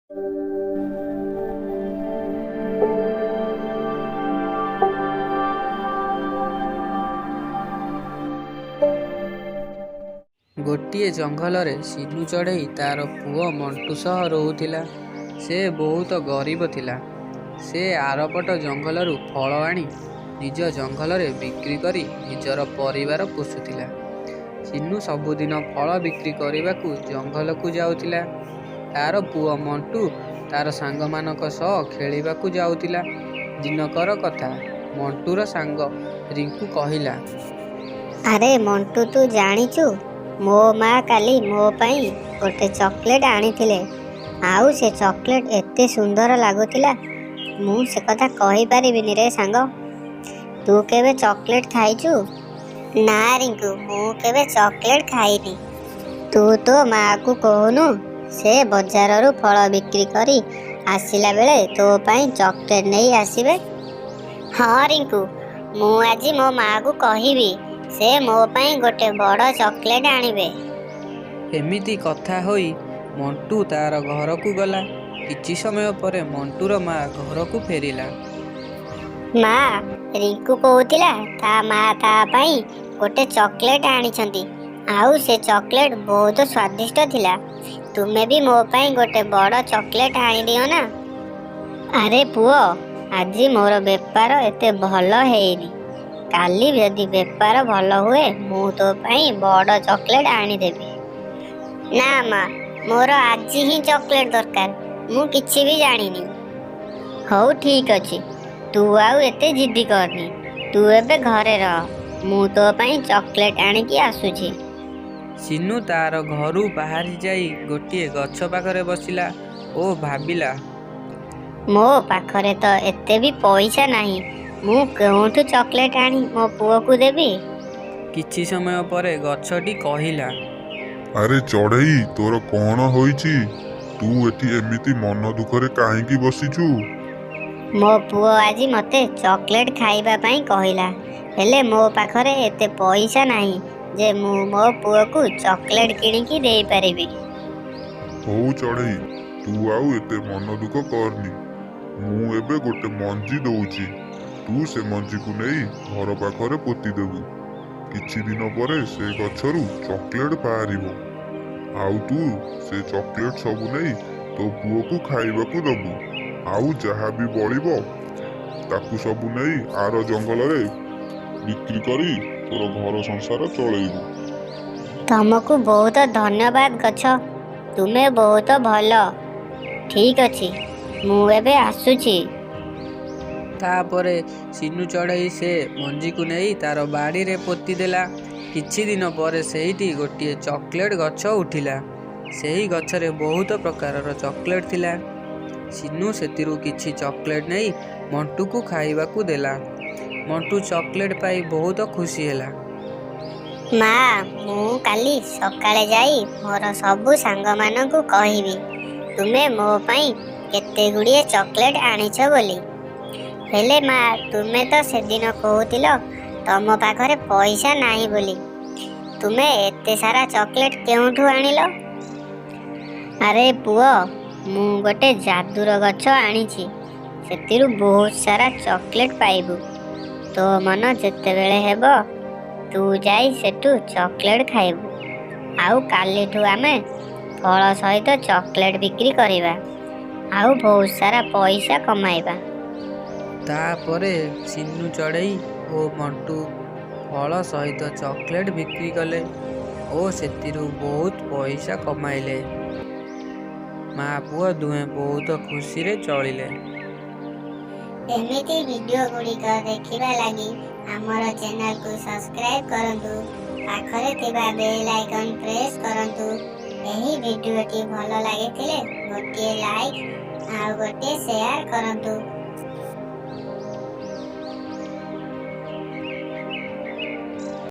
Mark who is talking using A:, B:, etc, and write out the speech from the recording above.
A: ଗୋଟିଏ ଜଙ୍ଗଲରେ ସିନୁ ଚଢ଼େଇ ତା'ର ପୁଅ ମଣ୍ଟୁ ସହ ରହୁଥିଲା। ସେ ବହୁତ ଗରିବ ଥିଲା। ସେ ଆରପଟ ଜଙ୍ଗଲରୁ ଫଳ ଆଣି ନିଜ ଜଙ୍ଗଲରେ ବିକ୍ରି କରି ନିଜର ପରିବାର ପୋଷୁଥିଲା। ସିନୁ ସବୁଦିନ ଫଳ ବିକ୍ରି କରିବାକୁ ଜଙ୍ଗଲକୁ ଯାଉଥିଲା। ତା'ର ପୁଅ ମଣ୍ଟୁ ତା'ର ସାଙ୍ଗମାନଙ୍କ ସହ ଖେଳିବାକୁ ଯାଉଥିଲା। ଦିନକର କଥା, ମଣ୍ଟୁର ସାଙ୍ଗ ରିଙ୍କୁ କହିଲା,
B: ଆରେ ମଣ୍ଟୁ, ତୁ ଜାଣିଛୁ, ମୋ ମା କାଲି ମୋ ପାଇଁ ଗୋଟେ ଚକୋଲେଟ୍ ଆଣିଥିଲେ। ଆଉ ସେ ଚକୋଲେଟ୍ ଏତେ ସୁନ୍ଦର ଲାଗୁଥିଲା, ମୁଁ ସେକଥା କହିପାରିବିନି ରେ ସାଙ୍ଗ। ତୁ କେବେ ଚକୋଲେଟ୍ ଖାଇଛୁ? ନା ରିଙ୍କୁ, ମୁଁ କେବେ ଚକୋଲେଟ୍ ଖାଇନି। ତୁ ତୋ ମାଆକୁ କହୁନୁ, ସେ ବଜାରରୁ ଫଳ ବିକ୍ରି କରି ଆସିଲା ବେଳେ ତୋ ପାଇଁ ଚକୋଲେଟ୍ ନେଇ ଆସିବେ। ହଁ ରିଙ୍କୁ, ମୁଁ ଆଜି ମୋ ମାଆକୁ କହିବି, ସେ ମୋ ପାଇଁ ଗୋଟେ ବଡ଼ ଚକୋଲେଟ୍ ଆଣିବେ।
A: ଏମିତି କଥା ହୋଇ ମଣ୍ଟୁ ତା'ର ଘରକୁ ଗଲା। କିଛି ସମୟ ପରେ ମଣ୍ଟୁର ମା ଘରକୁ ଫେରିଲା।
B: ମା, ରିଙ୍କୁ କହୁଥିଲା ତା ମା ତା ପାଇଁ ଗୋଟେ ଚକୋଲେଟ୍ ଆଣିଛନ୍ତି, ଆଉ ସେ ଚକୋଲେଟ୍ ବହୁତ ସ୍ୱାଦିଷ୍ଟ ଥିଲା। ତୁମେ ବି ମୋ ପାଇଁ ଗୋଟେ ବଡ଼ ଚକୋଲେଟ୍ ଆଣିଦିଅ ନା। ଆରେ ପୁଅ, ଆଜି ମୋର ବେପାର ଏତେ ଭଲ ହେଇନି। କାଲି ଯଦି ବେପାର ଭଲ ହୁଏ, ମୁଁ ତୋ ପାଇଁ ବଡ଼ ଚକୋଲେଟ୍ ଆଣିଦେବି। ନା ମା, ମୋର ଆଜି ହିଁ ଚକୋଲେଟ୍ ଦରକାର, ମୁଁ କିଛି ବି ଜାଣିନି। ହଉ ଠିକ୍ ଅଛି, ତୁ ଆଉ ଏତେ ଜିଦ୍ଦି କରନି। ତୁ ଏବେ ଘରେ ରହ, ମୁଁ ତୋ ପାଇଁ ଚକୋଲେଟ୍ ଆଣିକି ଆସୁଛି।
A: ସିନୁ ତା'ର ଘରୁ ବାହାରି ଯାଇ ଗୋଟିଏ ଗଛ ପାଖରେ ବସିଲା ଓ ଭାବିଲା,
B: ମୋ ପାଖରେ ତ ଏତେ ବି ପଇସା ନାହିଁ, ମୁଁ କେଉଁଠୁ ଚକୋଲେଟ୍ ଆଣି ମୋ ପୁଅକୁ ଦେବି?
A: କିଛି ସମୟ ପରେ ଗଛଟି କହିଲା,
C: ଆରେ ଚଢ଼େଇ, ତୋର କ'ଣ ହୋଇଛି? ତୁ ଏଠି ଏମିତି ମନ ଦୁଃଖରେ କାହିଁକି ବସିଛୁ?
B: ମୋ ପୁଅ ଆଜି ମୋତେ ଚକୋଲେଟ୍ ଖାଇବା ପାଇଁ କହିଲା, ହେଲେ ମୋ ପାଖରେ ଏତେ ପଇସା ନାହିଁ ଯେ ମୁଁ ମୋ ପୁଅକୁ ଚକୋଲେଟ୍ କିଣିକି ଦେଇପାରିବି।
C: ହଉ ଚଢ଼େଇ, ତୁ ଆଉ ଏତେ ମନ ଦୁଃଖ କରନି। ମୁଁ ଏବେ ଗୋଟେ ମଞ୍ଜି ଦଉଛି, ତୁ ସେ ମଞ୍ଜିକୁ ନେଇ ଘର ପାଖରେ ପୋତିଦେବୁ। କିଛି ଦିନ ପରେ ସେ ଗଛରୁ ଚକୋଲେଟ୍ ବାହାରିବ, ଆଉ ତୁ ସେ ଚକୋଲେଟ୍ ସବୁ ନେଇ ତୋ ପୁଅକୁ ଖାଇବାକୁ ଦବୁ। ଆଉ ଯାହା ବି ବଳିବ, ତାକୁ ସବୁ ନେଇ ଆର ଜଙ୍ଗଲରେ ବିକ୍ରି କରି ତୋର ଘର ସଂସାର ଚଳେଇବୁ।
B: ତମକୁ ବହୁତ ଧନ୍ୟବାଦ ଗଛ, ତୁମେ ବହୁତ ଭଲ। ଠିକ୍ ଅଛି, ମୁଁ ଏବେ ଆସୁଛି।
A: ତାପରେ ସିନୁ ଚଢ଼େଇ ସେ ମଞ୍ଜିକୁ ନେଇ ତା'ର ବାଡ଼ିରେ ପୋତିଦେଲା। କିଛି ଦିନ ପରେ ସେଇଠି ଗୋଟିଏ ଚକୋଲେଟ୍ ଗଛ ଉଠିଲା। ସେହି ଗଛରେ ବହୁତ ପ୍ରକାରର ଚକୋଲେଟ୍ ଥିଲା। ସିନୁ ସେଥିରୁ କିଛି ଚକୋଲେଟ୍ ନେଇ ମଣ୍ଟୁକୁ ଖାଇବାକୁ ଦେଲା। ମଣ୍ଟୁ ଚକୋଲେଟ୍ ପାଇ ବହୁତ ଖୁସି ହେଲା।
B: ମା, ମୁଁ କାଲି ସକାଳେ ଯାଇ ମୋର ସବୁ ସାଙ୍ଗମାନଙ୍କୁ କହିବି ତୁମେ ମୋ ପାଇଁ କେତେ ଗୁଡ଼ିଏ ଚକୋଲେଟ୍ ଆଣିଛ ବୋଲି। ହେଲେ ମା, ତୁମେ ତ ସେଦିନ କହୁଥିଲ ତମ ପାଖରେ ପଇସା ନାହିଁ ବୋଲି, ତୁମେ ଏତେ ସାରା ଚକୋଲେଟ୍ କେଉଁଠୁ ଆଣିଲ? ଆରେ ପୁଅ, ମୁଁ ଗୋଟେ ଯାଦୁର ଗଛ ଆଣିଛି, ସେଥିରୁ ବହୁତ ସାରା ଚକୋଲେଟ୍ ପାଇବୁ। ତୋ ମନ ଯେତେବେଳେ ହେବ, ତୁ ଯାଇ ସେଠୁ ଚକୋଲେଟ୍ ଖାଇବୁ। ଆଉ କାଲିଠୁ ଆମେ ଫଳ ସହିତ ଚକୋଲେଟ୍ ବିକ୍ରି କରିବା ଆଉ ବହୁତ ସାରା ପଇସା କମାଇବା।
A: ତାପରେ ସିନୁ ଚଢ଼େଇ ଓ ମଣ୍ଟୁ ଫଳ ସହିତ ଚକୋଲେଟ୍ ବିକ୍ରି କଲେ ଓ ସେଥିରୁ ବହୁତ ପଇସା କମାଇଲେ। ମା ପୁଅ ଦୁହେଁ ବହୁତ ଖୁସିରେ ଚଳିଲେ।
B: ଏମିତି ଭିଡ଼ିଓ ଗୁଡ଼ିକ ଦେଖିବା ଲାଗି ଆମର ଚ୍ୟାନେଲକୁ ସବସ୍କ୍ରାଇବ୍ କରନ୍ତୁ, ପାଖରେ ଥିବା ବେଲ୍ ଆଇକନ୍ ପ୍ରେସ୍ କରନ୍ତୁ। ଏହି ଭିଡ଼ିଓଟି ଭଲ ଲାଗିଥିଲେ ଗୋଟିଏ ଲାଇକ୍ ଆଉ ଗୋଟିଏ ସେୟାର କରନ୍ତୁ।